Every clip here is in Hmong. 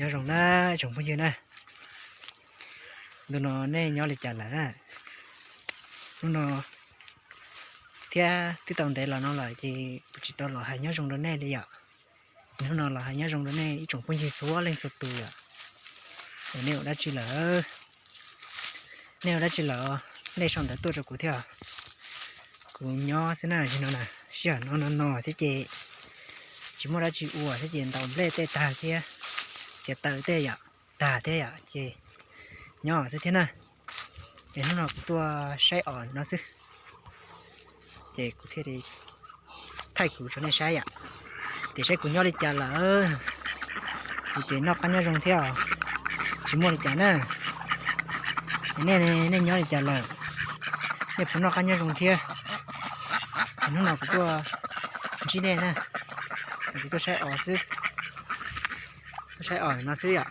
Nyob zoo na tsoom phooj ywg na, ntu no nej nyob li cas lawm na? Hnub no thiab twb tau ntev los no lawm ces kuv tsis tau los hais nyob zoo rau nej li yom. Hnub no los hais nyob zoo rau nej ib tsoom phooj ywg txhua leej txhua tus yom. Es nej ua dab tsi lawm? Nej ua dab tsi lawm? Nej sau ntawv tuaj rau kuv thiab. Kuv nyob xwb na, no sij hawm no no no thiab ces tsis muaj dab tsi ua thiab ces ntaus nplej tej tag thiab, txiav taws tej yom, tag thiab yom ces nyob xwb thiab na. Es hnub no kuv tuaj saib os no xwb, ces kuv thiaj li thaij kuv rau nej saib yom. Ces saib kuv nyob li cas lawm, kuv ces noj qab nyob zoo thiab os, tsis muaj li cas na. Nej, nej nyob li cas lawm? Nej puas noj qab nyob zoo thiab? Hnub no kuv tuaj ntsib nej na, kuv tuaj saib os xwb, tuaj saib os no xwb yom.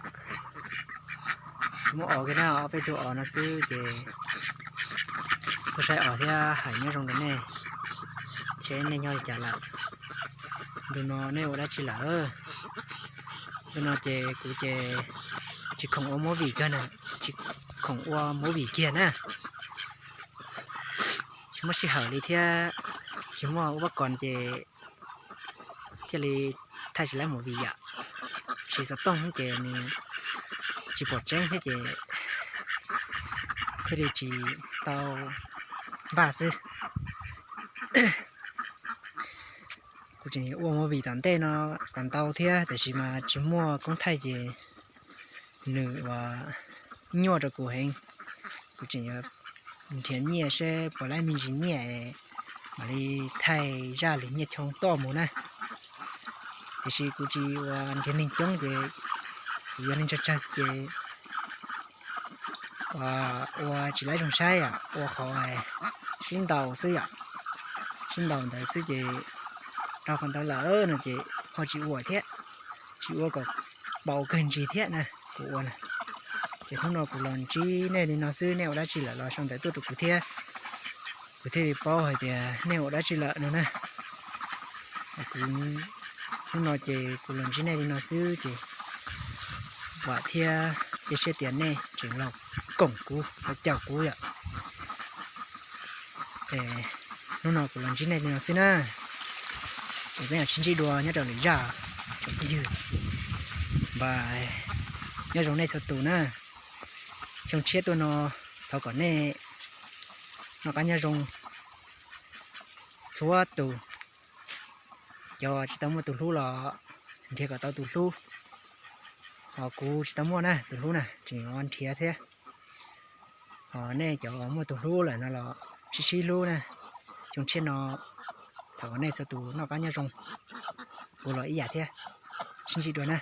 Tsis muaj os kiag na, ob peb tug os no xwb ces tuaj saib os thiab hais nyob zoo rau nej, saib nej nyob li cas lawm. Ntu no nej ua dab tsi lawm? Ntu no ces kuv ces tsis khoom ua movie kiag na, tsis khoom ua movie kiag na. Tsis muaj sij hawm li thiab, tsis muaj ua pab kos ces thiaj li thaij tsis laib movie yom. Siv xov tooj ces nws tsis pom tseeb thiab ces thiaj li tsis tau npaj xwb. Kuv tseem ua movie tom ntej no kom ntau thiab tab sis mas tsis muaj koob thaij ces nws ua nyuaj rau kuv heev. Kuv tseem yuav nrhiav nyiaj seb puas laib me ntsis nyiaj mam li thaij zaj lwm nyiaj choo tuaj mus na. Tiam sis kuv tsis ua nrhiav neeg coob ces kuv yuav neeg tsawg tsawg xwb ces ua tsis laib zoo saib yom, ua qhov sib ntaus xwb yom. Sib ntaus ntawd xwb ces dhau qhov ntawd lawm no ces ho tsis ua thiab, tsis ua kom paus kawg ntsis thiab na, kuv ua na. Ces hnub no kuv los ntsib nej li no xwb, nej ua dab tsi lawm los sau ntawv tuaj rau kuv thiab, kuv thiaj li paub hais tias nej ua dab tsi lawm no na. Kuv, hnub no ces kuv los ntsib nej li no xwb ces vam thiab cia siab tias nej tseem los koom kuv los caum kuv yom. Hnub no kuv los ntsib nej li no xwb na, es peb mam sib ntsib dua nyob rau lwm zaj tsoom phooj ywg. Npaj nyob zoo nej txhua tus na. Xyoo tshiab tuaj no thov kom nej noj qab nyob zoo txhua tus. Cov tsis tau muaj tus hlub los nrhiav kom tau tus hlub, ho kuv tsis tau muaj na tus hlub na tseem yuav nrhiav thiab. Ho nej cov muaj tus hlub lawm no los sib sib hlub na. Xyoo tshiab no thov kom nej txhua tus noj qab nyob zoo, kuv los ib yam thiab. Sib ntsib dua na.